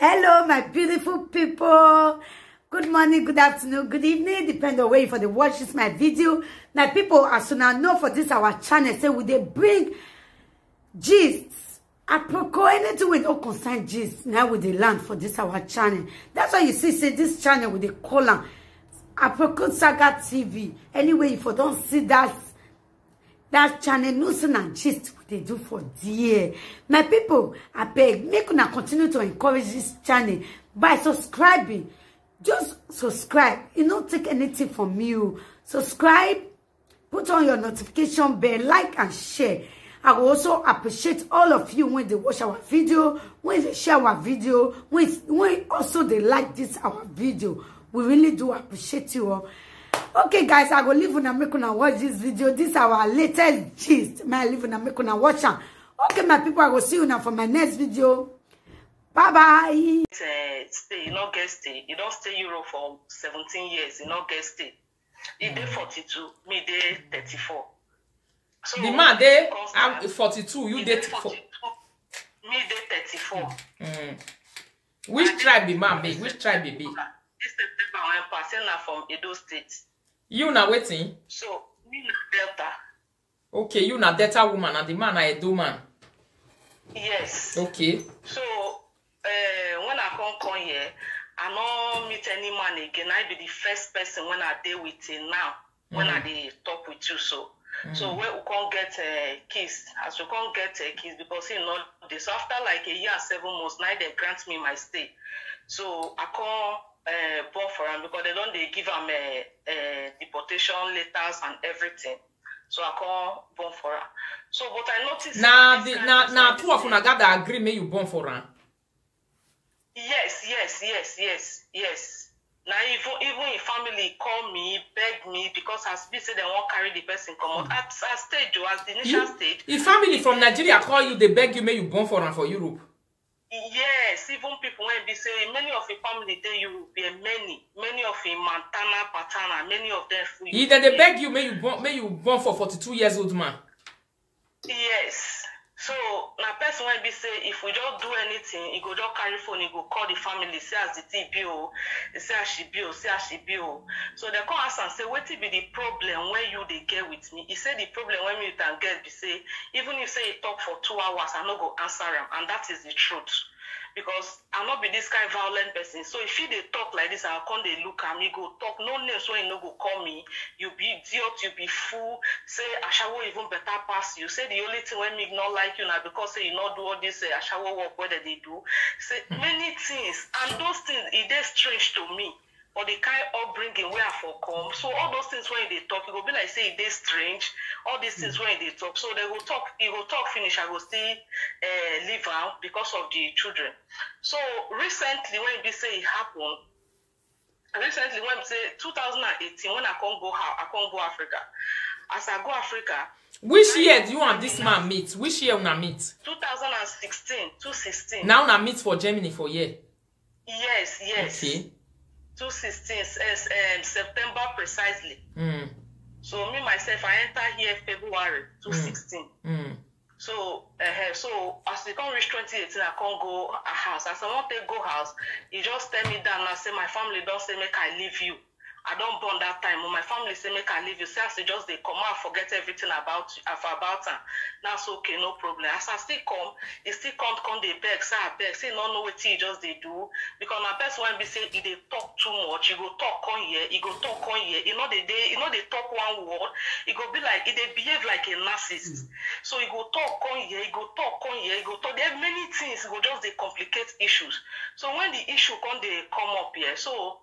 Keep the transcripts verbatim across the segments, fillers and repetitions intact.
Hello, my beautiful people. Good morning, good afternoon, good evening, depend on where you for the watch this my video. My people, as soon as know for this our channel, say we dey bring gist, apropos anything we don't concern gist. Now we dey land for this our channel. That's why you see, say this channel we dey call am Apricot Saga T V. Anyway, if you don't see that that channel, no say na gist we dey do for there. My people, I beg, make una continue to encourage this channel by subscribing. Just subscribe. You no take anything from you. Subscribe, put on your notification bell, like and share. I will also appreciate all of you when they watch our video, when they share our video, when, when also they like this our video. We really do appreciate you all. Okay, guys, I go leave una make una watch this video. This our latest gist. May I leave una make una watch am. Okay, my people, I go see you now for my next video. Bye bye. Eh, stay, you no get stay. You don't stay Europe for seventeen years. You no get stay. He dey forty-two, me dey thirty-four. So The man dey comes I'm down. forty-two, you He dey dey for forty-two, me dey thirty-four. Which tribe be man be? Which tribe be be? This September when pass, say na from Edo State. You na wetin? So me na Delta. Okay, you na Delta woman and the man na Edo man. Yes. Okay. So uh, when I come come here, I no meet any man again. I be the first person when I dey with till now. When I dey talk with you so. So when we come get uh, kiss, as we come get uh, kiss, because he no dey. So after like a year and seven months, now they grant me my stay. So I come uh, born for am because they don't dey give am a, uh deportation letters and everything. So I come born for am. So but I notice Na this the kind na person na be two of say- una gather agree make you born for am. Yes, yes, yes, yes, yes. Now even even his family call me, beg me because as be say they won't carry the person come out. At, at stage, oh, as the initial stage, If family from Nigeria call you, they beg you make you born for am for Europe. Yes, even people when be say many of the family dey Europe, yeah, many, many of the Montana, Patana, many of them full. If they, they beg you make you born make you born for forty-two years old man. Yes. So na person when be say if we just do anything, he go just carry phone, he go call the family, say as the thing be oh, say as she be oh, say as she be oh. So they come ask and say, what be the problem when you they get with me? He said the problem when me with am get be say, even if say he talk for two hours, I no go answer him, and that is the truth. Because I no be this kind violent person. So if he dey talk like this, I come dey look am, he go talk no names when he no go call me. You be idiot, you be fool. Say ashawo even better pass you. Say the only thing when me not like you now because say you not do all this uh, ashawo work where they do. Say many things, and those things it is strange to me. Or the kind upbringing where I for come. So all those things when they talk, it go be like say it is strange. All these things when they talk, so they go talk. He go talk finish. I go still uh, leave out because of the children. So recently, when they say it happened, recently when say two thousand eighteen, when I can't go how I can't go Africa. As I go Africa, Which year do you and this man meet? Which year una meet? two thousand sixteen, two sixteen. Now una meet for Germany for year. Yes, yes. Okay. Two sixteen, yes, um, September precisely. Mm. So me myself, I enter here February two sixteen. Mm. So, uh, so as we come reach twenty eighteen, I can't go a house. As I want to go house, he just tell me down and say my family don't say make I leave you. I don't born that time. When my family say make I leave you, say as you just they come out, forget everything about you, about her. That's okay, no problem. As I still come, he still come come they beg, say I beg, say no no what he just they do because my best one be say he they talk too much. He go talk on here, he go talk on here. You know they they you know they talk one word. He go be like he they behave like a narcissist. So he go talk on here, he go talk on here, he go talk. There are many things go just they complicate issues. So when the issue come they come up here, so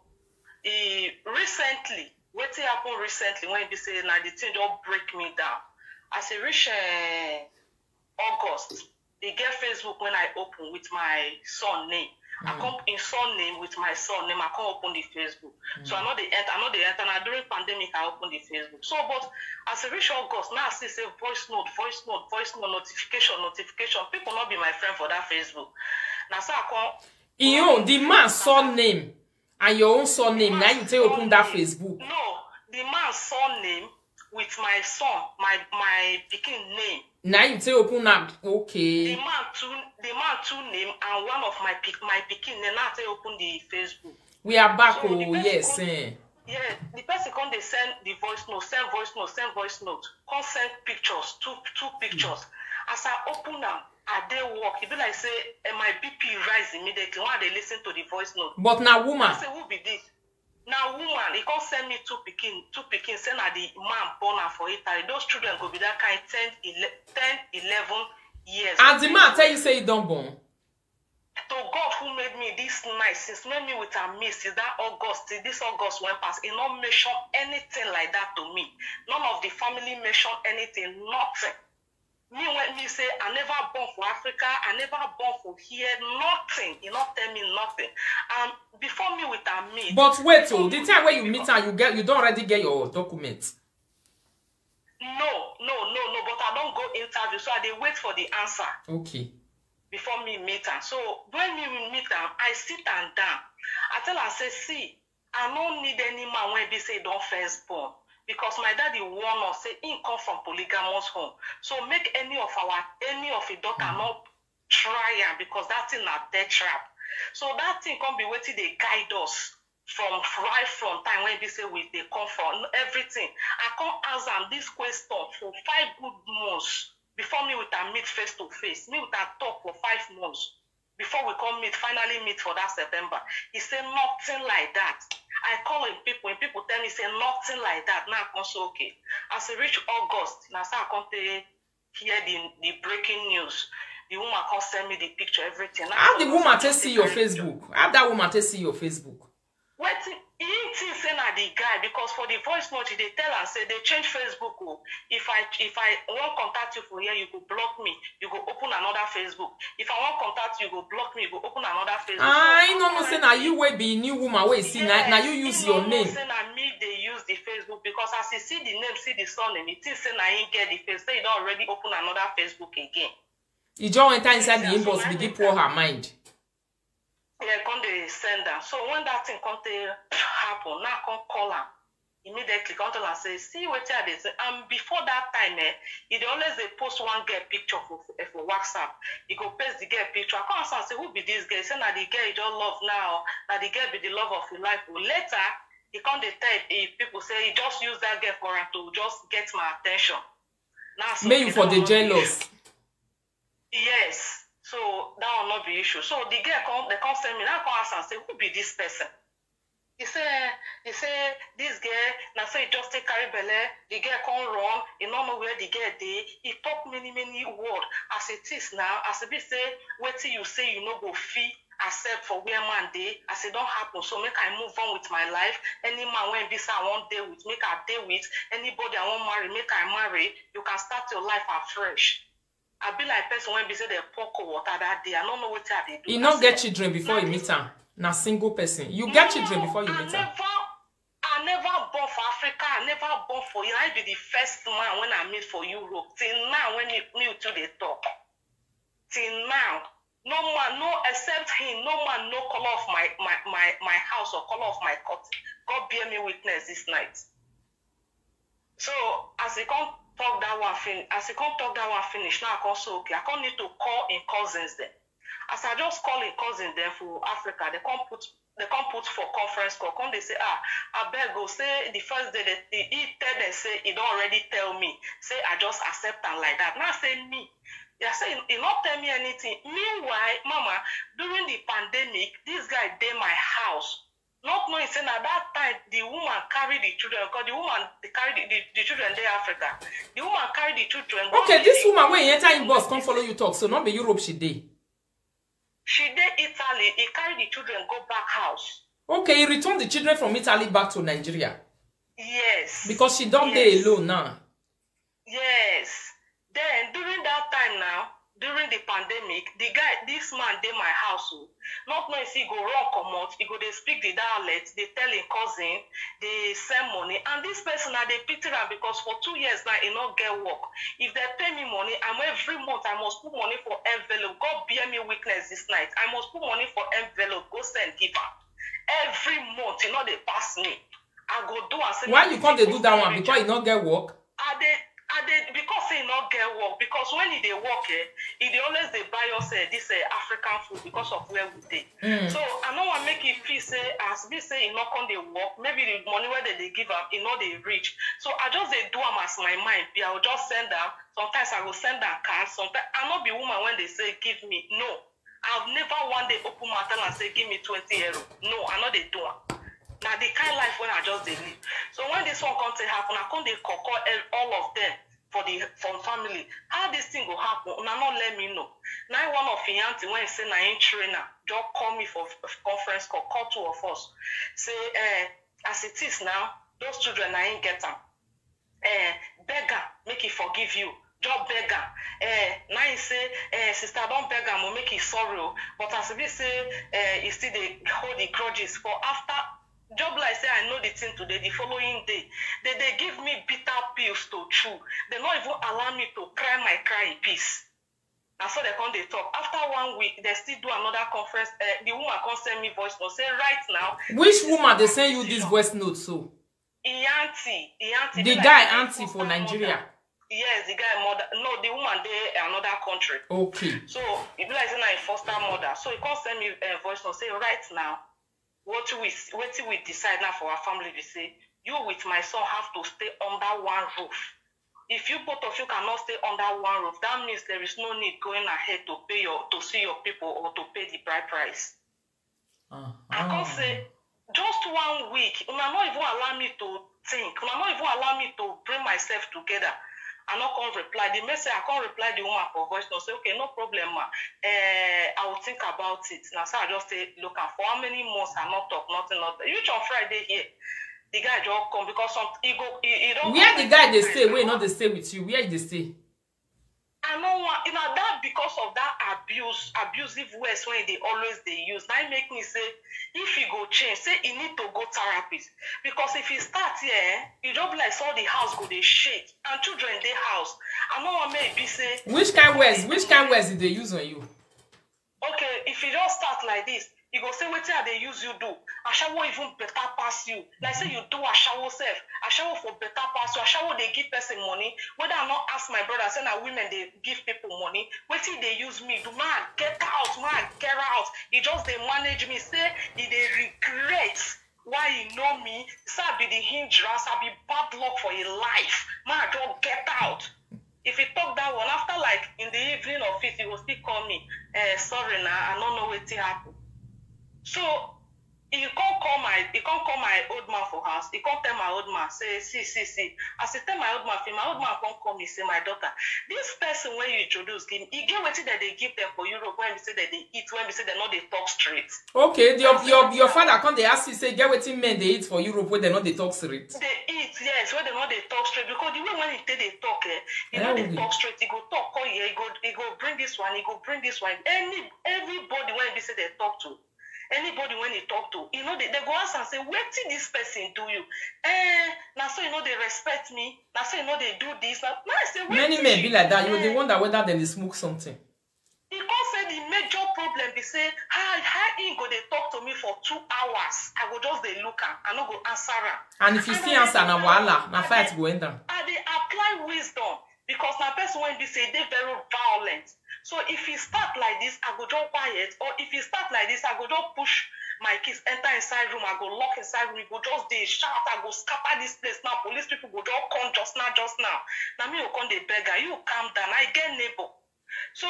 he recently wetin happen recently when be say na the thing just break me down. As e reach uh, August, they get Facebook when I open with my son name. I come in son name with my son name. I come open the Facebook. So I know they enter. I know they enter. Now during pandemic, I open the Facebook. So, but as e reach August, now I see say voice note, voice note, voice note, notification, notification. People not be my friend for that Facebook. Now so I come You, the man surname and your own surname. Now you take open that Facebook. No, the man surname with my son, my my pikin name. Now you say open up. The Okay. man two, the man two name and one of my pick my pikin name. Now say open the Facebook. We are back. So the Oh, person yes. come, Eh. yeah, the person come dey send the voice note, send voice note, send voice note, come send pictures, two two pictures. As I open am, I dey work. E be like say eh, my B P rise immediately when I dey listen to the voice note. But now, woman. I say, who be this? Now, woman, he come send me two pikin, two pikin, say na the man born am for Italy. Those children go be that kind ten, ele- ten, eleven years. As the man tell you, say you don't born. To God who made me this night, since made me with a miss, since that August, till this August went past, he not mention anything like that to me. None of the family mention anything, nothing. Me when me say I never born for Africa, I never born for here, nothing. He not tell me nothing. And before me with a miss, But wait, oh, the time when you meet her, you get you don't already get your document. No, no, no, no. But I don't go interview, so I dey wait for the answer Okay. before me meet am. So when me meet am, I sit am down. I tell am say, see, I no need any man wey be say don first born, because my daddy warn us say him come from polygamous home. So make any of our any of him daughter no try am, because that thing na death trap. So that thing come be wetin dey guide us from right from time when be say we dey come from everything. I come ask am this question for five good months before me with am meet face to face. Me with am talk for five months before we come meet, finally meet for that September. He say nothing like that. I call him people, him people tell me say nothing like that. Now I come say okay. As e reach August, na so I come take hear the the breaking news. The woman come send me the picture, everything. Now I How the come woman say, take see your "This kind Facebook? How that woman take see your Facebook? Wetin he think say na the guy, because for the voice note he dey tell am say dey change Facebook o. If I if I wan contact you for here, you go block me. You go open another Facebook. If I wan contact you, you go block me. You go open another Facebook. So I no know say na apparently, you wey be new woman wey see na na you yes, use he your no know name. Say na me dey use the Facebook, because as he see the name, see the surname, he think say na him get the face. Say he don already open another Facebook again. You just enter inside the Yeah, so inbox, I begin dey pour her mind. Yeah, come dey send am. So when that thing come take happen, now I come call am immediately. Come tell am say, see wetin I dey say. And before that time, eh, he dey always dey post one girl picture for eh, for WhatsApp. He go paste the girl picture. I come ask am say, who be this girl? He say na the girl he just love now. Na the girl be the love of his life. But later, he come dey tell eh, people say he just use that girl for am to just get my attention. Now so May you okay, for that the one no be issue. Jealous. Yes. So that one not be issue. So the girl come, they come send me. Now come ask and say, who be this person? He say, he say this girl. Now say he just take carry belle. The girl come run. He no know where the girl dey. He talk many many word. As it is now, as it be say, wetin you say you no go fit accept for where man dey. As it don't happen, so make I move on with my life. Any man when be say I won't deal with, make I deal with. Anybody I won't marry, make I marry. You can start your life afresh. I be like person when be say they pour cold water that day. I don't know what I dey do. He I not say, get children before you meet her. Na single person. You get children before you I meet her. Never, I never born for Africa. I never born for you. I be the first man when I meet for Europe. Till now, when me, me too they talk. Till now, no man, no except him, no man, no color of my my my my house or color of my curtain. God bear me witness this night. So as he come talk that one finish, as he come talk that one finish, now I come so okay. I come need to call in cousins then. As I just call in cousin then for Africa, they come put they come put for conference call. Come they say, ah, I beg go say the first day that he, he tell them say he don't already tell me. Say I just accept am like that. Now say me. They say he not tell me anything. Meanwhile, mama, during the pandemic, this guy dey my house. Not knowing say na that time the woman carry the children, because the woman dey carry the, the, the children dey Africa. The woman carry the children. Go Okay, the- this woman wey enter inbox come follow you talk, so not be Europe she dey. She dey Italy. He carry the children go back house. Okay, he returned the children from Italy back to Nigeria Yes. Because she don't Yes. dey alone now. Yes. Then during that time now, during the pandemic, the guy, this man dey my house. Oh. Not knowing he go run comot, he go dey speak the dialect, they tell him cousin, they send money. And this person now they pity am because for two years now he not get work. If they pay me money, I'm every month I must put money for envelope. God bear me witness this night. I must put money for envelope, go send give am. Every month, you know they pass me. I go do and say Why make you the can't dey thing do go that still one? reach Because am. You not get work. I dey I dey, because say e no get work, because when e dey work, eh, e dey always dey buy us, eh, this, eh, African food because of where we dey. So I no wan make e feel say as be say e no come dey work, maybe the money wey dem dey give am, e no dey reach. So I just dey do am as my mind be. I go just send am. Sometimes I go send am cash. Sometimes I no be woman wey dey say give me. No. I've never one day open mouth tell am say give me twenty euro. No, I no dey do am. Na the kind life wey I just dey live. So when this one come take happen, I come dey call, call all of them for the, from family. How this thing go happen? Una no let me know. Na one of him aunty wey say na him trainer just call me for conference call, call two of us. Say, eh, as it is now, those children na him get am. Eh, beg am make he forgive you. Just beg am. Eh, na him say, eh, sister, I don beg am o, make he sorry o. But as e be say, eh, he still dey hold the grudges for after, just like say I know the thing today, the following day, they dey give me bitter pills to chew. They no even allow me to cry my cry in peace. Na so they come dey talk. After one week, they still do another conference. Eh, the woman come send me voice note say right now, Which woman dey send you this voice note so? Him aunty, him aunty, The be like guy say na him aunty for foster Nigeria. Mother. Yes, the guy mother. No, the woman dey another country. Okay. So e be like say na him foster mother. So he come send me a voice note say right now, what we, wetin we decide now for our family be say you with my son have to stay under one roof. If you both of you cannot stay under one roof, that means there is no need going ahead to pay your, to see your people or to pay the bride price. I come say, just one week, una no even allow me to think, una no even allow me to bring myself together. I no come reply. The message I come reply the woman for voice note say, okay, no problem, ma. Eh, I will think about it. Na so I just say, look, am for how many months I no talk nothing, nothing. Reach on Friday here, the guy just come because some he go, he, he don. Where the guy dey stay? Wey no dey stay with you? Where he dey stay? I no want, you know, that because of that abuse, abusive words wey they always dey use. That make me say, if he go change, say he need to go therapist. Because if he start here, eh, e just be like say all the house go dey shake and children dey house. I no want make e be say Which kind words? Which kind words did they use on you? Okay, if you just start like this, you go say wetin I dey use you do. Ashawo even better pass you. Like say you do ashawo self. Ashawo for better pass you. Ashawo dey give person money. Whether I not ask my brother, say na women dey give people money. Wetin dey use me do? Ma get out, ma get out. He just dey manage me. Say he dey regret why he know me. Say I be the hindrance. I be bad luck for his life. Ma just get out. If he talk that one, after like in the evening of it, he go still call me. Eh, sorry na, I no know wetin happen. So he come call my, he come call my old man for house. He come tell my old man say, see, see, see. As he tell my old man, my old man come call me say, my daughter, this person wey you introduce give me, e get wetin dem dey give them for Europe wey be say dem dey eat, wey be say dem no dey talk straight. Okay, your your your father come dey ask you say get wetin men dey eat for Europe wey dem no dey talk straight. Dey eat, yes, wey dem no dey talk straight because the way when he take dey talk, eh, he no dey talk straight. He go talk come here, he go he go bring this one, he go bring this one. Any everybody wey be say dem talk to, anybody wey he talk to, you know, they, they go ask am say, wetin this person do you? Eh, na so you no dey respect me. Na so you no dey do this. Na, na I say, Many wetin men she be do? Like that. You dey Eh, wonder whether dem dey smoke something. He come say the major problem be say how, how he go dey talk to me for two hours. I go just dey look am. I no go answer am. And if you still answer, na wahala, na fight go end am. I dey apply wisdom because na person wey be say e dey very violent. So if he start like this, I go just quiet. Or if he start like this, I go just push my kids enter inside room. I go lock inside room. He go just dey shout. I go scatter this place now. Police people go just come just now, just now. Na me go come dey beg am. You calm down. I get neighbor. So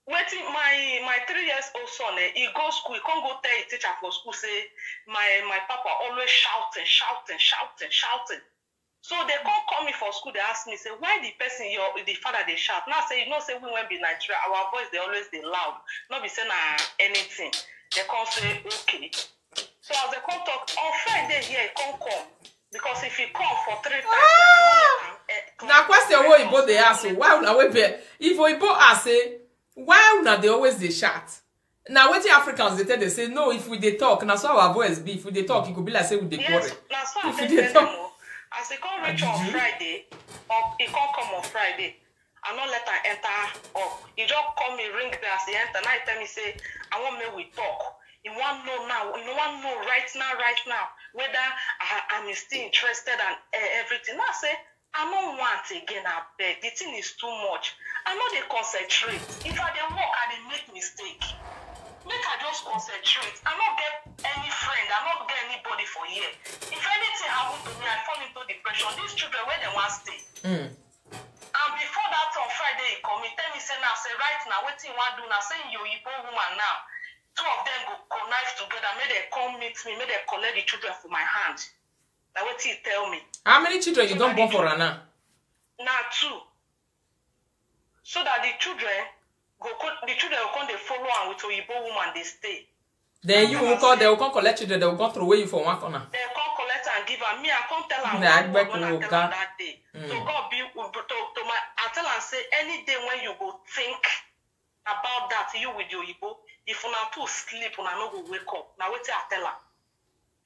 wetin my my three years old son, eh, he go school, he come go tell his teacher for school say my my papa always shouting, shouting, shouting, shouting. So they come call me for school, they ask me say, why the person, your the father dey shout? Now say, you know say we wey be Nigeria, our voice dey always dey loud. No be say na anything. They come say, okay. So as they come talk, on Friday here, he come come. Because if he come for three times, now, I no let am, eh, come. Na question wey Oyibo dey ask o, why una wey be, if Oyibo ask say, why una dey always dey shout? Na wetin Africans dey tell dem say, no, if we dey talk, na so our voice be. If we dey talk, e go be like say we dey quarrel. Yes, na so I If you take dey tell talk. Them o. As he come reach on Friday, or he come come on Friday, I no let am enter up. He just call me, ring bell as he enter. Now he tell me say, I want make we talk. He want know now. He want know right now, right now, whether I, I'm still interested and, eh, everything. Now I say, I no want again, abeg. The thing is too much. I no dey concentrate. If I dey work, I dey make mistake. Make I just concentrate. I no get any friend. I no get anybody for here. If anything happen to me, I fall into depression. These children, where they wan stay? Mm. And before that, on Friday, he come, he tell me say now, say right now, wetin he wan do now, say your Igbo woman now, two of them go connive together, make they come meet me, make they collect the children for my hand. Na wetin he tell me. How many children you don born for Rana? Na two. So that the children go co- the children go come dey follow am with Oyibo woman dey stay. Then you will call, they will come collect children, they will come throw away you for one corner. They come collect and give am. Me, I come tell am Na one word agbeko when I oga. Tell am that day. Mm. So God be to, to my I tell am say any day when you go think about that, you with your Igbo, if una two sleep, una no go wake up. Na wetin I tell am.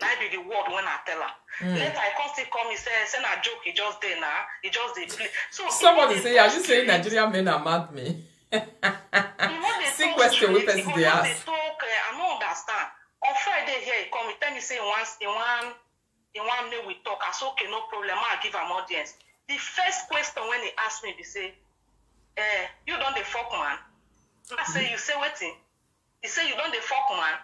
Na be the word when I tell am. Mm. Later I come still call me say say na joke, he just dey na, he just dey play. So Somebody people say, dey are talk you saying straight. Nigerian men are mad men? He no dey See talk question wey straight, person he go dey just ask. Dey talk. Uh, I no understand. On Friday here he come, he tell me say he wants he want he want me we talk. I say okay, no problem. I give am audience. The first question when he ask me be say, eh, you don dey fuck man? I say you say wetin? He say you don dey fuck man.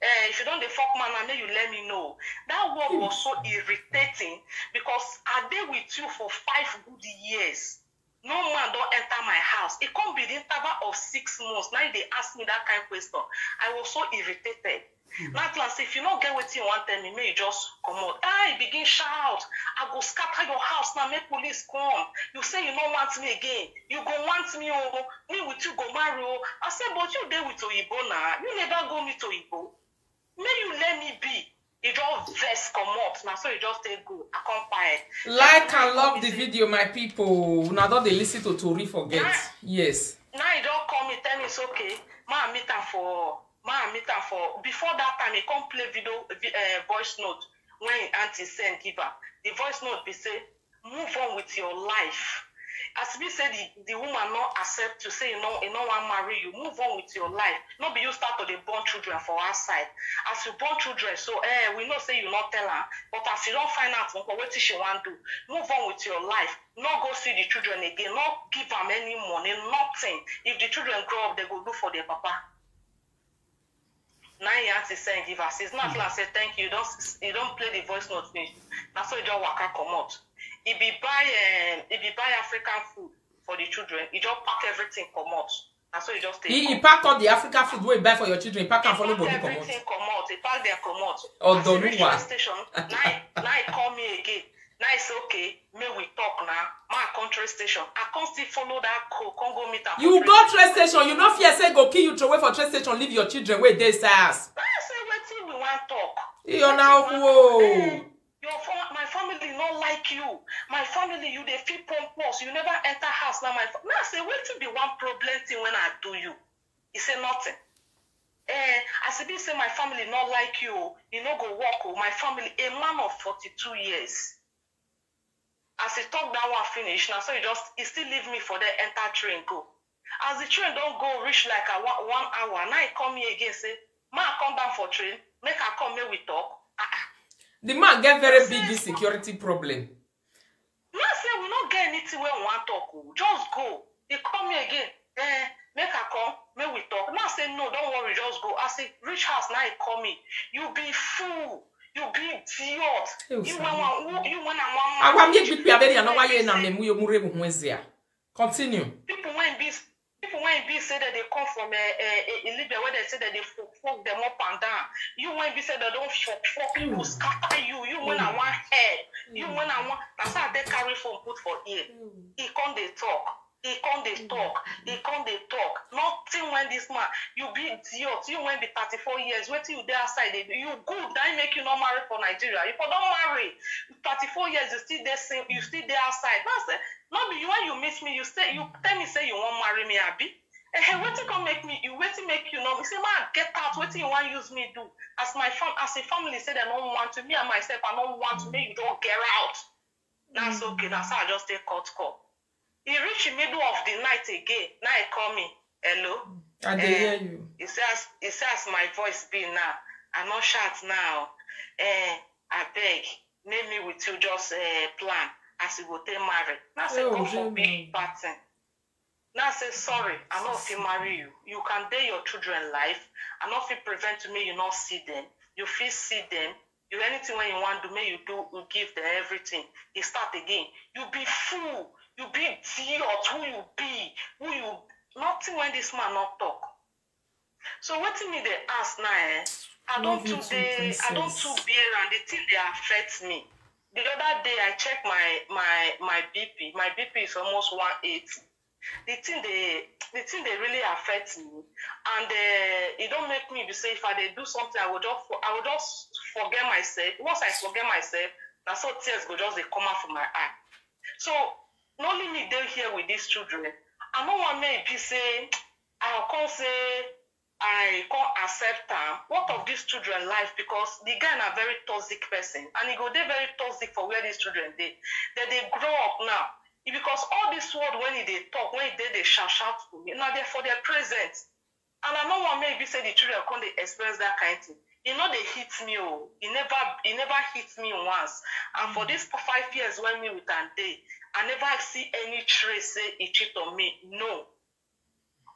Eh, if you don dey fuck man, na make you let me know. That word was so irritating because I dey with you for five good years. No man don enter my house. It come be the interval of six months. Now they ask me that kind of question. I was so irritated. Now, plus, if you no get what you want, tell me, may you just come out. I begin shout. I go scatter your house now. Make police come. You say you no want me again. You go want me, oh, me with you go marry, oh. I say, but you dey with Oyibo now. You never go meet Oyibo. May you let me be. You just vex come up now, so you just take go. I come quiet. Like and love the video, my people. Una don dey listen to Tori forget. Yes. Now he don't call me, tell me it's okay. Ma meet am for ma meet am for before that time he come play video uh, voice note when him auntie send give am. The voice note be say move on with your life. As be say the the woman no accept you, say you no you no wan marry you, move on with your life. No be you start to dey born children for outside. As you born children so eh we know say you no tell am, but as you don find out nko wetin she wan do, move on with your life. No go see the children again, no give am any money, nothing. If the children grow up, they go look for their papa. Na him aunty send give her. Since now I say thank you, you don you don play the voice note finish. Na so you just waka comot. He be buy um, he be buy African food for the children. He just pack everything comot. Na so he just take. He, he pack all the African food wey he buy for your children. He pack am follow body comot. Everything comot. He pack their comot. Oh, As he reach Doluwa. Train station, na he na he call me again. Na he say okay, may we talk now. Ma come train station. I come still follow that co come go meet am. You go train station, you no fear say go kill you, throw away for train station, leave your children wey dey inside house. I say wetin we wan talk. Iyo na whoa. Your fam my family no like you. My family you dey feel pompous. You never enter house na my fa na say wetin be one problem thing when I do you? He say nothing. Eh, as e be say my family no like you o, e no go work o. My family, a man of forty-two years. As he talk that one finish, na so he just he still leave me for there, enter train go. As the train don go reach like a one, one hour, now he call me again say, ma I come down for train, make I come make we talk. Ah, ah. The man get very big insecurity problem. Na say we no get anything wey we wan talk o. Just go. He call me again. Eh, make I come, make we talk. Now say no, don't worry, just go. As he reach house, now he call me. You be fool. You be idiot. Hey, You Osayi. when one, who- you when I want Awa mi gbikpe aberi ana wa ye na me mu yo mu re mu hu ezia. Continue. People when be people when be say that they come from a, a, a Libya where they say that they fuck, fuck them up and down. You when be say that don't fuck, fuck people scatter you. You when I want head. You when I want. That's how they carry phone put for ear. He come they talk. He come they talk. He come they talk. Nothing when this man. You be idiot. You when be thirty-four years. Wait till you there outside. They, you good. That make you not marry for Nigeria. If you don't marry, thirty-four years you still there same. You still there outside. That's it. No be you when you miss me. You say you tell me say you won't marry me, Abi. Eh, hey, wetin come make me? You wetin make you know? You say man get out. Wetin you want use me do? As my fam, as a family say they don't want to. Me and myself, I don't want to. Make you don't get out. That's okay. That's how I just take cut call. He reach in middle of the night again. Now he call me. Hello. I dey Eh, hear you. He says, he says my voice be now. I no shout now. Eh, I beg, make me with you just uh, plan. as you go take marry. Now say, oh, God forbid, bad thing. Now say, sorry, I no fit marry you. You can dey your children life. I no fit prevent you make you no see them. You fit see them. You, anything when you want do, make you do, you give them everything. They start again. You be fool. You be idiot. Who you be? Who you? Nothing when this man not talk. So wetin me dey ask now, eh? I don't too dey, I don't too bear, and the thing dey affect me. The other day I check my my my B P. My B P is almost one eighty. The thing dey, the thing dey really affect me, and uh, e don make me be say if I dey do something, I go just for, I go just forget myself. Once I forget myself, na so tears go just dey come out from my eye. So no only me dey here with these children. I no wan make e be say I go come say I come accept am. What of this children life? Because the guy na very toxic person, and he go dey very toxic for where these children dey. They dey grow up now. E because all this word when he dey talk, when he dey dey shout shout to me, na dey for their present. And I no wan make e be say the children come dey experience that kind thing. E no dey hit me o. E never, e never hit me once. And for these five years when me with am dey, I never see any trace say e cheat on me. No.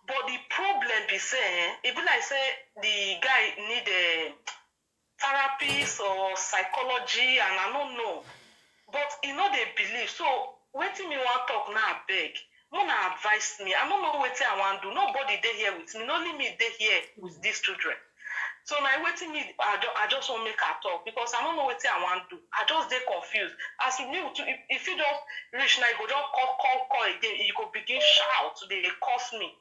But the problem be say, eh, e be like say the guy need a therapist or psychology, and I no know. But e no dey believe. So wetin me wan talk now, abeg, una advise me. I no know wetin I wan do. Nobody dey here with me. Only me dey here with these children. So na wetin me, I, ju- I just wan make I talk because I no know wetin I wan do. I just dey confused. As you need to, if, if you just reach now, you go just call, call, call again. You go begin shout, dey curse me.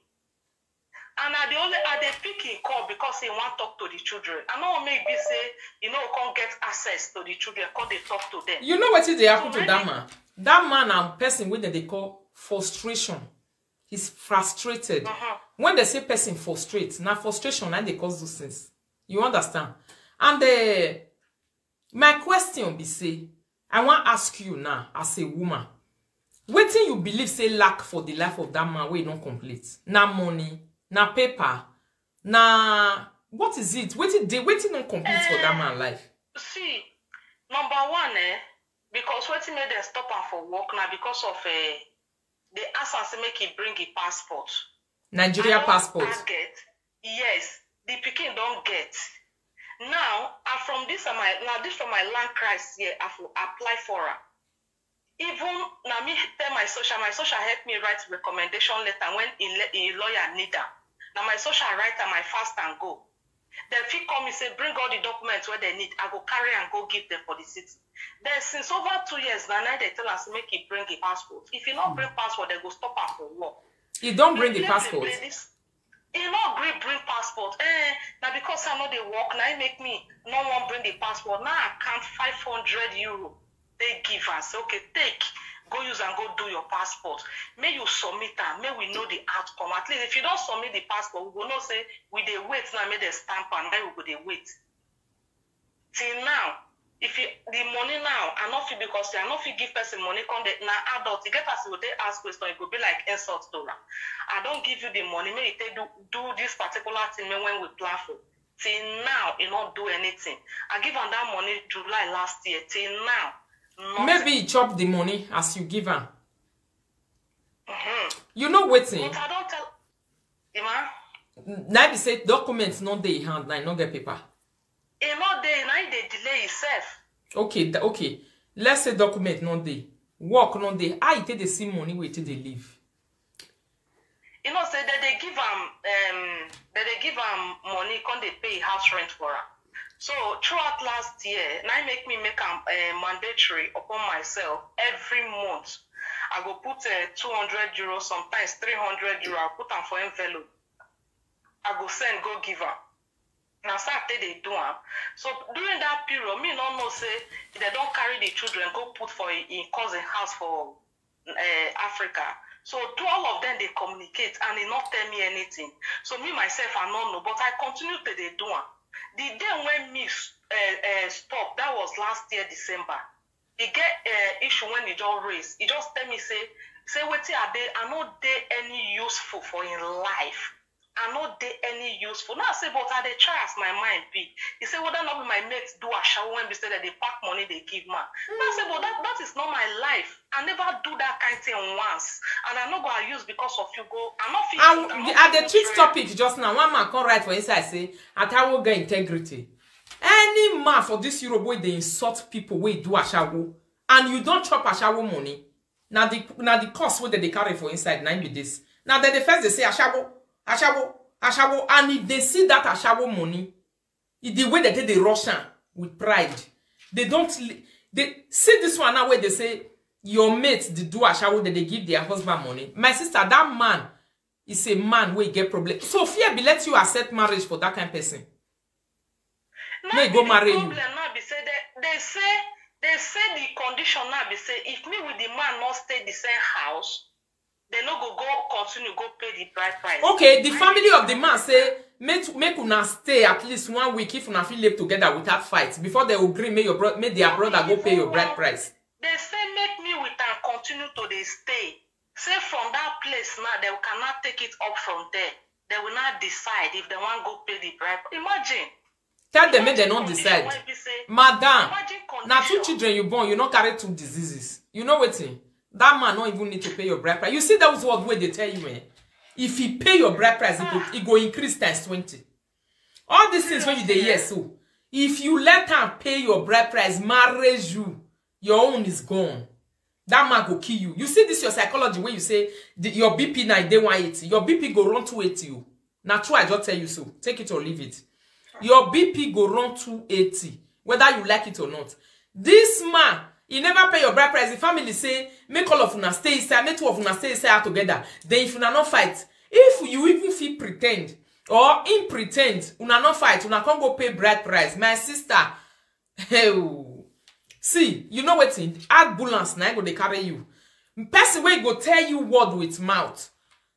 And I dey only, I dey pick him call because he wan talk to the children. I no wan make e be say he no come get access to the children, come dey talk to them. You know wetin dey happen to that man? That man na person wey dem dey call frustration. He's frustrated. When they say person frustrate, na frustration na dey cause those things. You understand? And uh, my question be say, I wan ask you now as a woman, wetin you believe say lack for the life of that man wey e don complete? Na money, na paper, na what is it? Wetin dey, wetin don complete for that man life? See, number one, eh, because wetin make dem stop am for work na because of, eh, they ask am say make he bring him passport. Nigeria passport. Target, yes, the pikin don get. Now, I from this, uh, my, now this from my land crisis here, I for apply for am. Even na me tell my social, my social help me write recommendation letter when he, le- he lawyer need am. Na my social write am, I fast and go. Dem fit call me say bring all the documents wey dem need, I go carry and go give them for the city. Then since over two years now, now they tell us make he bring the passport. If he not bring passport, they go stop am for work. He don't bring the passport. He no gree bring passport. Eh, na because I no dey work, na im make me no wan bring the passport. Now I count five hundred euro. They give us, okay, take, go use and go do your passport. May you submit am, may we know the outcome. At least if you don't submit the passport, we go know say we dey wait now, make dem stamp am, then we go dey wait. Till now, if you, the money now, I no fit, because I no fit give person money come dey, na adult, e get as you go take ask question, e go be like insult to am. I don give you the money, make you take do, do this particular thing wey when we plan for. Till now, e no do anything. I give am that money July last year. Till now, nothing. Maybe he chop the money as you give am. You know wetin? But I don tell the man. Na be say documents no dey hand, na e no get paper. E no dey, na e dey delay himself. Okay, th- okay. Let's say document no dey. Work no dey. How you take dey see money wey you take dey live? You know say dem dey give am, um, dem dey give am money, come dey pay house rent for am. So throughout last year, na im make me make am, uh, mandatory upon myself. Every month, I go put, uh, two hundred euro, sometimes three hundred euro. I put am for envelope. I go send go give am. Na so I take dey do am. So during that period, me no know say dem don carry the children go put for im, im cousin house for, uh, Africa. So two, all of them dey communicate, and e no tell me anything. So me myself, I no know, but I continue to dey do am. The day when me, uh, uh, stop, that was last year December. E get, uh, issue when e just raise. E just tell me say, say wetin I dey, I no dey any useful for im life. I no dey any useful. Now I say, but I dey try as my mind be. He say, whether not be my mates do ashawo when be say that they pack money they give man. Now I say, but that, that is not my life. I never do that kind thing once. And I no go use because of you go. I no fit. And I dey treat topic just now. One man come right for inside say, Atawo get integrity. Any man for this Europe wey dey insult people wey do ashawo, and you don chop ashawo money, na the na the cost wey dem dey carry for inside na im be this. Na dem dey first dey say ashawo, ashawo, ashawo, and if they see that ashawo money, e the way that they dey rush am with pride. They don't li- they see this one now where they say your mate dey do ashawo that they give their husband money. My sister, that man is a man wey get problem. So fear be let you accept marriage for that kind person. Now May go the marry you. Problem now be say they, they say they say the condition now be say if me with the man not stay the same house, they no go go continue go pay the bride price. Okay, the family of the man say make make una stay at least one week if una fit live together without fight before they agree make your bro make their brother go pay your bride price. They say make me with am continue to dey stay. Say from that place now, they cannot take it up from there. They will not decide if they want go pay the bribe. Imagine. Tell them make they not decide. Madam, now two children you born, you not carry two diseases. You know wetin? That man not even need to pay your bride price. You see those word wey they tell you, eh? If he pay your bride price, he go, he go increase times twenty. All these things when you dey hear so, if you let am pay your bride price, marriage you, your own is gone. That man go kill you. You see this your psychology when you say the, your B P now dey one eighty, your B P go run two eighty. Oh. Na true, I just tell you so. Take it or leave it. Your B P go run two eighty, whether you like it or not. This man, he never pay your bride price. The family say, make all of una stay inside, make two of una stay inside together. Then if una no fight, if you even feel pretend or in pretend, una no fight, una can't go pay bride price. My sister, hey, see, you know wetin? Ambulance na go dey carry you. Person wey go tell you word with mouth,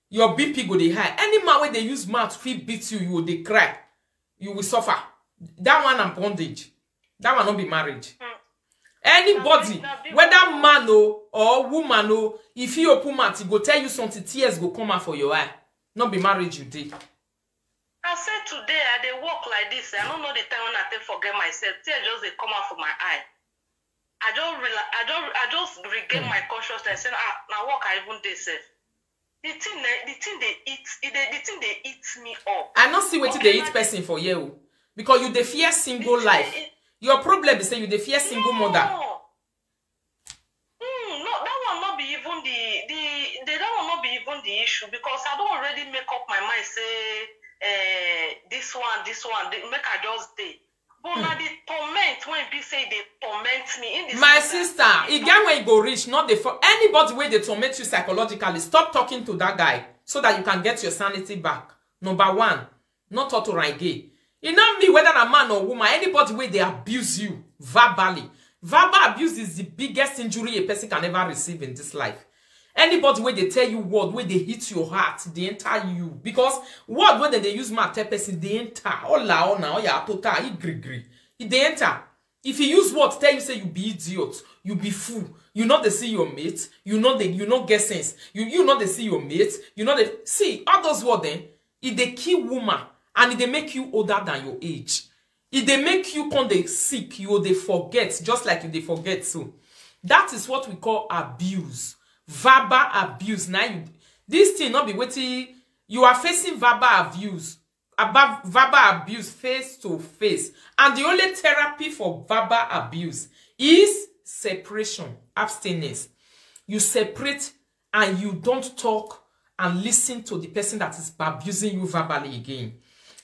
your B P go dey high. Any man wey dey use mouth fit beat you, you go dey cry. You will suffer. That one na bondage. That one no be marriage. Anybody, whether man o or woman o, if he open mouth, he go tell you something, tears go come out for your eye. No be marriage you dey. I say today I dey work like this. I don't know the time when I take forget myself. Tears just dey come out for my eye. I just realize, I just, I just regain my consciousness. Say, ah, now work I even dey safe. The thing, eh, the thing they eat, it dey, the thing they eat me up. I not see wetin dey eat person for you because you dey fear single life. Your problem is say you dey fear single mother. Hmm, no, that one not be even the the the that one not be even the issue because I don't already make up my mind say eh, this one, this one, the, make I just dey. But na the torment when be say they torment me in this. My sister, e get when e go reach, not the for anybody wey dey torment you psychologically. Stop talking to that guy so that you can get your sanity back. Number one, not talk to am again. E no mean whether na man or woman, anybody wey dey abuse you verbally. Verbal abuse is the biggest injury a person can ever receive in this life. Anybody wey dey tell you word wey dey hit your heart, dey enter you because word wey dem dey use mouth tell person dey enter. Ola ona oya tota igrigri, e dey enter. If he use word tell you say you be idiot, you be fool, you no dey see your mate, you no dey, you no get sense, you you no dey see your mate, you no dey see all those words. Then e dey kill woman and e dey make you older than your age. E dey make you come dey sick, you go dey forget just like you dey forget so. That is what we call abuse. Verbal abuse. Now you this thing not be waiting. You are facing verbal abuse, about verbal abuse face to face, and the only therapy for verbal abuse is separation, abstinence. You separate and you don't talk and listen to the person that is abusing you verbally again.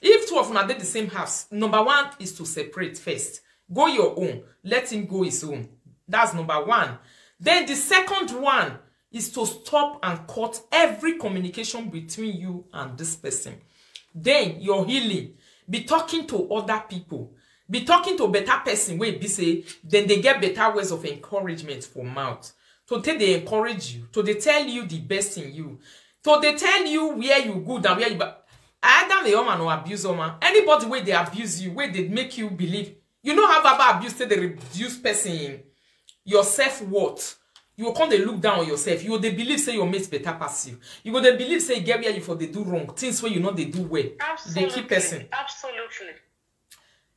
If two of una dey the same house, number one is to separate first. Go your own, let him go his own. That's number one. Then the second one is to stop and cut every communication between you and this person. Then your healing, be talking to other people, be talking to better person wey be say then they get better words of encouragement for mouth to take they encourage you, to they tell you the best in you, to they tell you where you good and where you bad. Either the woman or abuse woman, anybody wey they abuse you, wey they make you believe, you know how verbal abuse say they reduce person in your self worth. You go come dey look down on yourself. You go dey believe say your mate better pass you. You go dey believe say e get where you for dey do wrong, things wey you no dey do well. E dey kill person. Absolutely.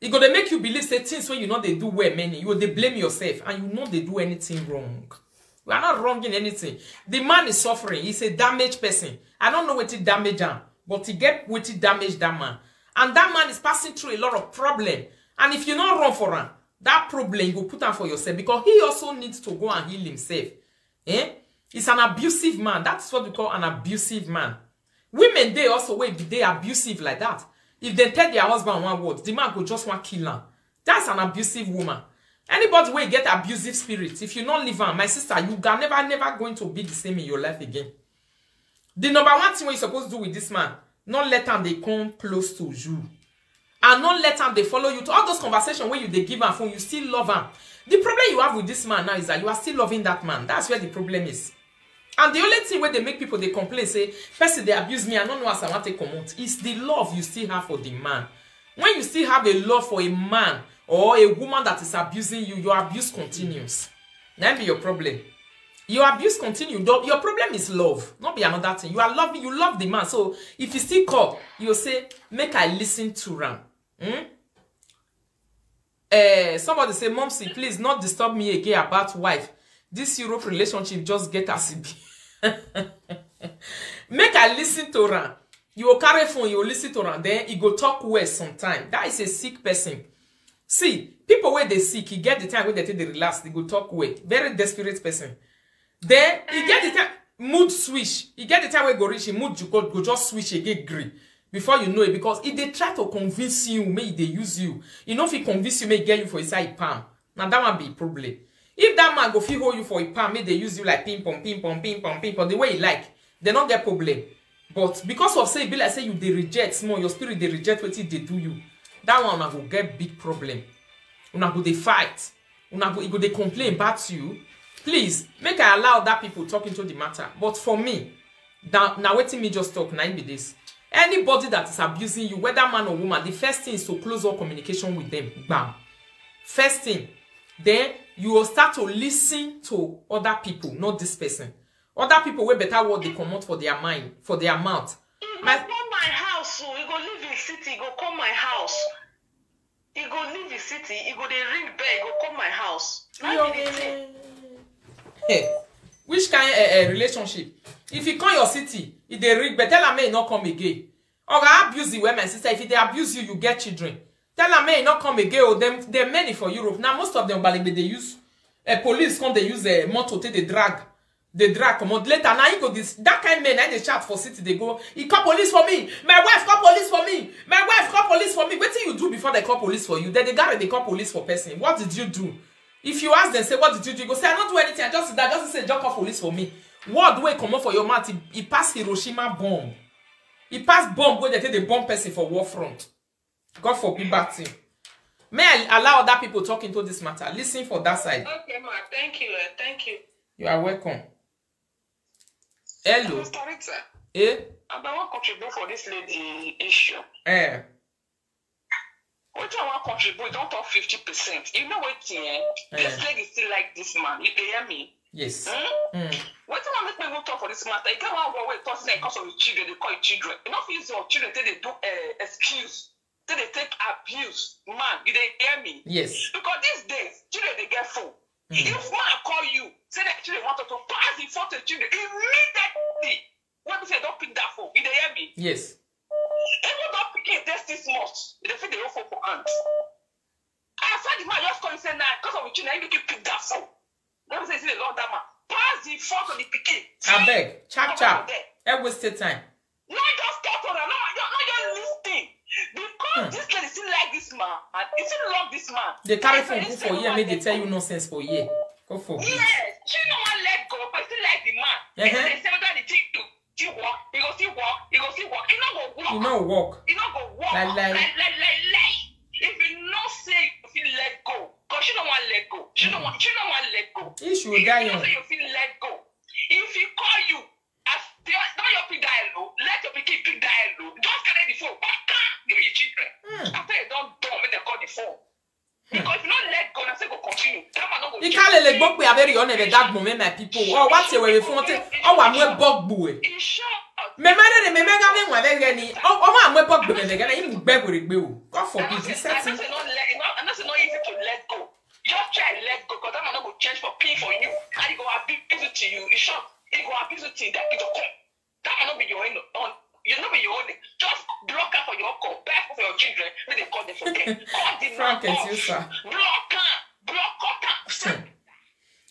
E go dey make you believe say things wey you no dey do well many, you go dey blame yourself and you no dey do anything wrong. You are not wrong in anything. The man is suffering. He's a damaged person. I don't know wetin damage am, but e get wetin damage that man. And that man is passing through a lot of problem. And if you no run for am, that problem you go put am for yourself, because he also needs to go and heal himself. Eh? He's an abusive man. That's what we call an abusive man. Women dey also wey be dey abusive like that. If dem tell their husband one word, the man go just wan kill am. That's an abusive woman. Anybody wey get abusive spirit, if you no leave am, my sister, you are never, never going to be the same in your life again. The number one thing wey you suppose do with this man, no let am dey come close to you. And no let am dey follow you to all those conversations wey you dey give am phone, you still love am. The problem you have with this man now is that you are still loving that man. That's where the problem is. And the only thing wey dey make people dey complain say, "Person dey abuse me, I no know as I wan take comot," is the love you still have for the man. When you still have a love for a man or a woman that is abusing you, your abuse continues. Na im be your problem. Your abuse continue. Your, your problem is love, not be another thing. You are loving, you love the man. So if you still call, you say, "Make I listen to am." Hmm? Eh, somebody say, "Momsy, please not disturb me again about wife. This Europe relationship just get as e be." Make I listen to am. You go carry phone, you go listen to am, then e go talk well sometime. That is a sick person. See, people wey dey sick, e get the time wey dem take dey relax, dem go talk well. Very desperate person. Then e get the time, mood switch. E get the time wey go reach, e mood go, go just switch again, gree. Before you know it, because e dey try to convince you, make e dey use you. E no fit convince you, make e get you for inside e palm. Na that one be e problem. If that man go fit hold you for e palm, make e dey use you like ping pong, ping pong, ping pong, ping pong, the way e like, dem no get problem. But because of say e be like say you dey reject small, your spirit dey reject wetin e dey do you, that one una go get big problem. Una go dey fight. Una go, e go dey complain about you. Please, make I allow that people talk into the matter. But for me, that, na wetin me just talk, na im be this. Anybody that is abusing you, whether man or woman, the first thing is to close all communication with them. Bam. First thing, then you will start to listen to other people, not this person. Other people wey better word dey comot for their mind, for their mouth. E go come my house o. E go live in city. E go come my house. E go leave the city. E go dey ring bell. E go come my house. Na im be the thing. Hey, which kind uh, uh, relationship? If e come your city, e dey ring bell, tell am make e no come again. Oga, abuse the way, my sister. If e dey abuse you, you get children. Tell am make e no come again. Oh, dem, dem many for Europe. Now most of them, balebe, dey use uh, police come dey use uh, motor take dey drag, dey drag comot. Later, na im go this, that kind men, na im dey shout for city, dey go, "He call police for me. My wife call police for me. My wife call police for me." Wetin you do before they call police for you? Then the guy dey call police for person. What did you do? If you ask them, say, "What did you do?" You go say, "I no do anything. I just sit down, just say, just call police for me." Word wey comot for your mouth, e, e pass Hiroshima bomb. E pass bomb wey dem take dey bomb person for war front. God forbid bad thing. May I allow other people talk into this matter? Listen for that side. Okay, ma. Thank you. Uh, thank you. You are welcome. Hello. Mister Rita, Eh? I don wan contribute for this lady issue. Eh. Wetin I wan contribute, don talk fifty percent. You know wetin, eh? This Eh. Lady still like this man. You dey hear me? Yes. Hmm? Mm. Wetin wan make me even talk for this matter? E get one word wey talk say because of the children, they call it children. You no fit use your children take dey do uh, excuse, take dey take abuse. Man, you dey hear me? Yes. Because these days, children dey get phone. Mm. If man call you, say that children want to pass the phone to the children immediately. When we say don't pick that phone, you dey hear me? Yes. Even though pikin dey six months, they fit dey hold phone for hand. I said the man just call you say nah, because of the children, you make you pick that phone. When we say say they love that man, pass the phone to the pikin. Abeg, chap chap. There. E waste time. No, just talk to them. No, no, no, just listen. Because Hmm. This lady still like this man, and he still love this man. Dey carry That's why phone he put say for no here, one make dey let tell go. You nonsense for here. Go for. Yes, she no wan let go, but still like the man. Uh-huh. They say whether the thing do, she work, he go still work, he go still work. He no go work. E no work. He no go work. Lie, lie. Lie, lie, lie, lie. If you no say you fit let go, cause she no wan let go. She no wan. She no wan let go. Issue If die you no on. Say you fit let go, if he call you, as the don your pick that hello, let your pikin pick that hello. Just carry the phone, waka, give your children. Hmm. After you don done, make dem call the phone. Because if you no let go, na say go continue. That man no go Ikalele gbogbo aberi one ve dagbo me, my people. O wa te we fun te. O wa mu e bogbo e. Me ma re me me ga me wa ve ge ni. O o ma mu e bogbo me ve ge na imu gbe were gbe o. God forbid this setting. It's not easy to let go. Just try let go, because that man no go change for pay for you. And he go abuse it to you. In short, he go abuse it to you. That it go come. That man no be your own. You no be your own. Just block her for your call. Buy food for your children. Make they call them for them. Call the man off. Block her. Block her.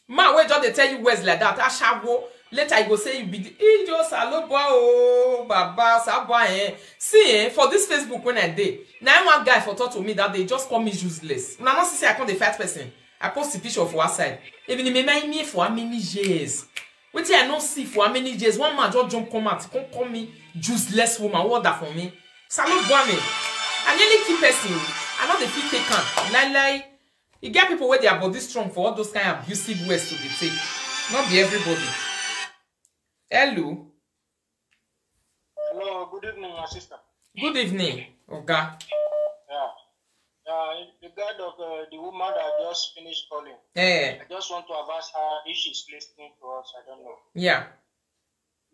Man wey just dey tell you words like that, ashawo. Later you go say you be the ijo salobo o baba sabo eh. See eh, for this Facebook when I dey, na one guy for talk to me that day just call me useless. Una no see say I come dey fight person. I post the picture for outside. Even me mind me for how many years? Wetin I no see for how many years? One man just jump come out, come call me useless woman. What that for me? Salobo me. I nearly kill person. I no dey fit take am. Lie lie. E get people wey their body strong for all those kind of abusive words to dey take. Not be everybody. Hello. Hello, good evening, my sister. Good evening, Oga. Yeah. Yeah, in regard of uh, the woman that just finished calling, Eh, I just want to ask her if she's listening to us. I don't know. Yeah.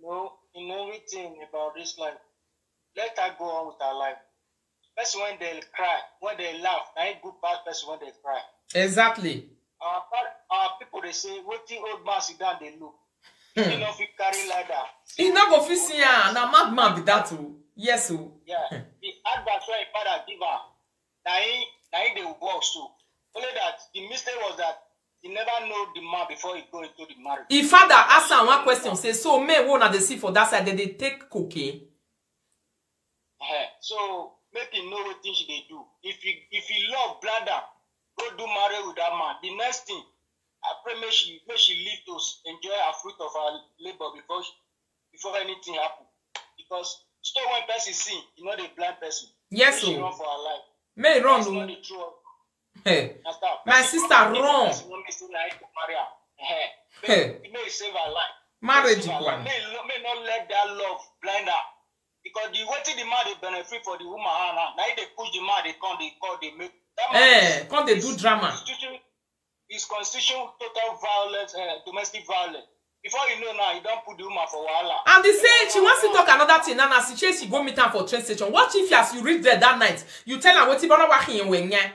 No, in everything about this life, let her go on with her life. Person when they cry, when they laugh, I ain't good bad person when they cry. Exactly. Our pa- our people they say, "What the old man sit down they look." He no fit carry ladder. E no go fit see am. Na madman be that o. Yes o. Yeah, the advice wey him father give am, na him na him dey work so. Only that the mistake was that he never know the man before he go into the marriage. Him father ask am one question, say, "So men wey una dey see for that side, dem dey take cocaine?" Eh, so make him know wetin she dey do. If he if he love bladder, go do marry with that man. The next thing, I pray make she make she live to s- enjoy her fruit of her labor before she, before anything happen. Because stone when person see, you know the blind person. Yes She o. Run for her life. May run That's not o. The truth. Hey, That's that. My sister, run. Person wey make say na him go marry am. Eh, Hey. May, may he save her life. Marriage Save her equal. Life. May, he lo- may not let that love blind her. Because the wetin the man dey benefit for the woman hand now, na him dey push the man dey come dey call dey make. That man Eh, come dey do drama. Constitution is constitution total violence, uh, domestic violence. Before you know now, you don put the woman for wahala. And they say she wants to talk another thing. Now, now she say she go meet am for train station. What if as you reach there that night, you tell am wetin bana wa hin we nya?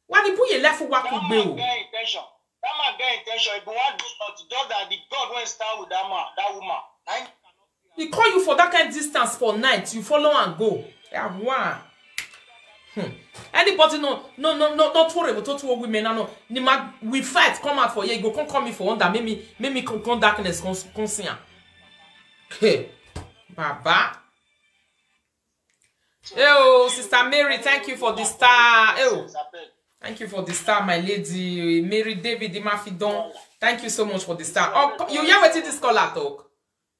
Wa ni buye left wa That ku man gbe o. Get intention. That man get intention. If you want do something, just that the God wey stand with that man, that woman. Na him He call you for that kind distance for night. You follow and go. Yeah, wow. Hmm. Anybody no no no no no to rebo to to women no. Ni ma we fight come out for here. Go come call me for under. Make me make me come, come darkness come come see am. Hey, Baba. Hey, oh, Sister Mary, thank you for the star. Hey, oh, thank you for the star, my lady. Mary David Imafidon. Thank you so much for the star. Oh, you hear what this caller talk?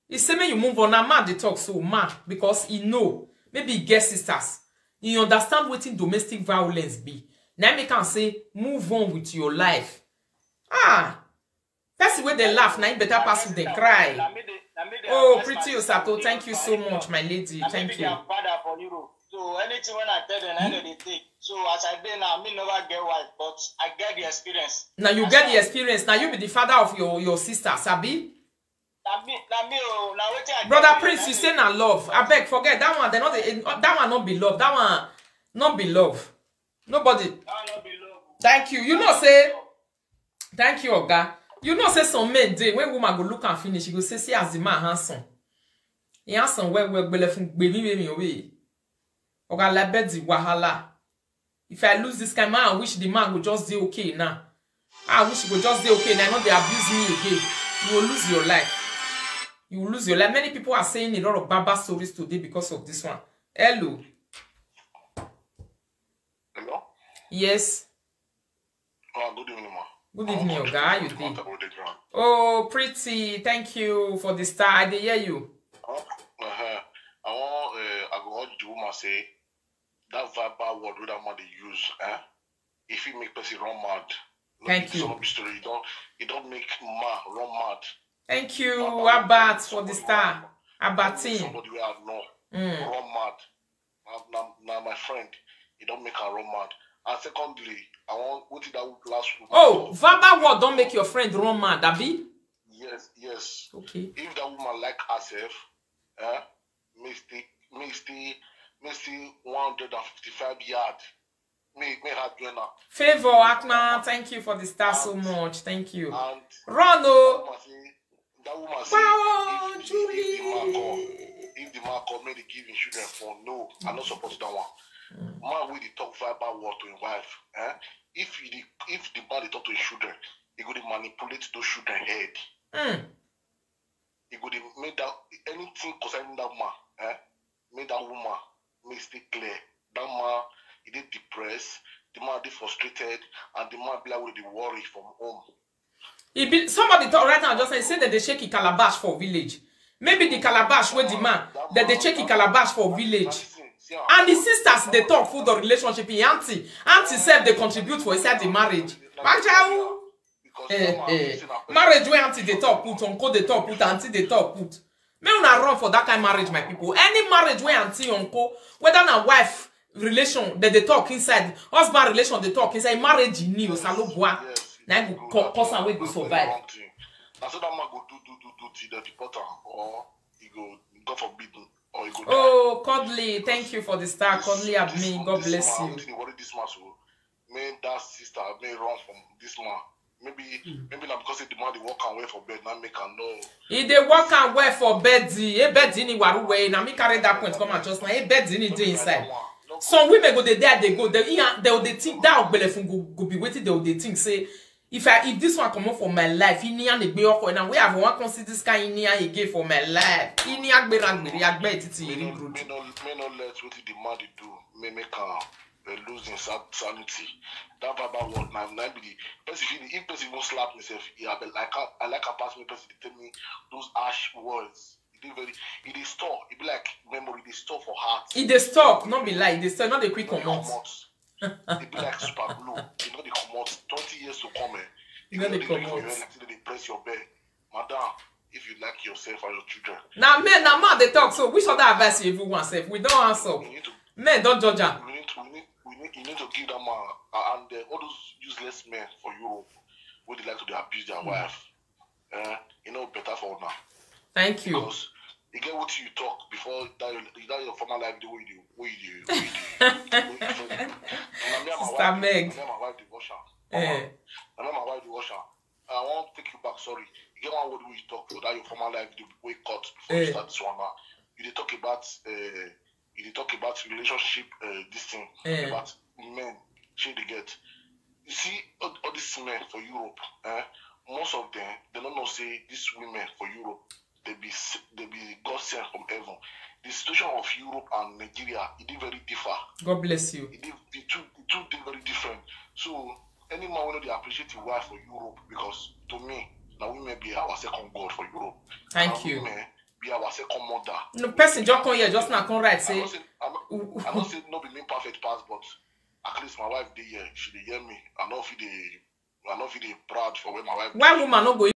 He say make you move on. Now man dey talk so man because he know maybe he get sisters. He understand wetin domestic violence be. Now make am say move on with your life. Ah, person wey dey laugh na him better pass who dey cry. Oh, pretty Osato, thank you so much, my lady. Thank you. Father for Europe. So anything when I tell them, I know they take. So as I dey now, me never get wife, but I get the experience. Now you get the experience. Now you be the father of your your sister, Sabi. Na me, na me, oh, na wetin I Brother get Prince, the you say na love. I beg, forget that one. They not the, that one not be love. That one not be love. Nobody. That one no be love. Thank you. You know say. Thank you, Oga. You know say some men dey when woman go look and finish, you go say see as the man handsome. He handsome well well, but from baby baby away. Oga like bed the wahala. If I lose this kind man, I wish the man go just dey okay now. I wish he go just dey okay now. Not dey abuse me again. You will lose your life. You will lose your life. Many people are saying a lot of bad bad stories today because of this one. Hello. Hello? Yes. Oh, good evening, ma. Good evening, Oga. How you dey? Oh, pretty. Thank you for the star. I dey hear you. Oh, uh-huh. I want, uh, I go urge the woman say that verbal word wey that man dey use, eh? If he make person run mad, no Thank be you. Some of the story, you don't, you don't make man run mad. Thank you, Albert, for the star. Albertine. Somebody wey I know Mm. run mad. Na, na, na my friend, he don't make her run mad. And secondly, I want wetin that last woman Oh, talk. Verbal word don make your friend run mad, abi? Yes, yes. Okay. If that woman like herself, eh, may stay, may stay, may stay one hundred and fifty-five yard. May may her join her. Favor Akma, thank you for the star so much. Thank you. And Run oh. That woman say, that woman say, Wow, if, if, if the man Julie. come, if the man come, make they give him children for no, I no support that one. Man wey dey talk verbal word to him wife, eh? If he dey, if the man dey talk to his children, he go dey manipulate those children head. Mm. He go dey make that anything concerning that man, eh? Make that woman make stay clear. That man, he dey depressed. The man dey frustrated, and the man be like wey dey worry from home. E be somebody talk right now just say say dem dey shake e calabash for village. Maybe the calabash wey the man dem dey shake e calabash for village. And the sisters dey talk for the relationship. E aunty, aunty sef dey contribute for inside the marriage. Majawu. Eh, eh. Marriage wey aunty dey talk put, uncle dey talk put, aunty dey talk put. Make una run for that kind marriage, my people. Any marriage wey aunty, uncle, whether na wife relation dem dey talk inside, husband relation dey talk inside, marriage ni o salobua. Na im go co- cause am wey go survive. Na so that man go do do do do till dem deport am, or he go, God forbid, or he go die. Oh, Godly, thank you for the star. Godly This- admin, God this bless man, you. Wetin dey worry this man so, make that sister may run from this man. Maybe maybe na because say the man dey work am well for bed, na make am no. E dey work am well for bed. E bed ni waru well. Na me carry that point come out just now. E bed ni dey inside. Some women go dey there, dey go. They, they, they think that ogbelefun go, go be waiting. They, they think say if I if this one come up for my life, ini an egbe oko na we have one come see this kind ini an again for my life. Ini agbera agbere agbe titi May eri no group. may no may no let wetin the man dey do may make am uh, lose him sa- sanity. That verbal word na na be the person fit if person even slap himself. Yeah, I be like I, I like a pass me person dey tell me those harsh words. E dey very e dey store. E be like memory dey store for heart. E dey stop, no be lie. E dey stop, no dey quick E no dey comot. comot. E be like super glue. E no dey comot. Twenty years to come, eh? E no dey Dey for your comot. head, like say dey press your bed, madam. If you like yourself and your children, Na men, na man dey talk. So which other advice you even want sef? We don answer. You need to Men don judge am. we need to we need we need you need to give that man uh, and uh, all those useless men for Europe wey dey like to dey abuse their wife. Uh, you know better for now. Thank you. Because you get what you talk before that your, that your former life the way you do, way you do, way you do. Wey you do. Na me and my Sister wife, Meg. Na me and my wife dey wash am. Eh. Na me and my wife dey wash am. I wan take you back. Sorry, you get one word wey you talk for that your former life the way cut before Eh. You start this one now. You dey talk about uh, you dey talk about relationship uh, this thing Eh. About men shey dey get. You see all, all these men for Europe, eh, most of them they no know say these women for Europe they be s- they be God sent from heaven. The situation of Europe and Nigeria e dey very differ. God bless you. E dey the two the two dey very different. So any man wey no dey appreciate him wife for Europe because to me na women be our second God for Europe. Thank Na you. Women be our second mother. No person just come here just now come right I say no say I no, I no say no be me perfect pass but at least my wife dey here she dey hear me I no fit dey I no fit dey proud for where my wife. Why woman no go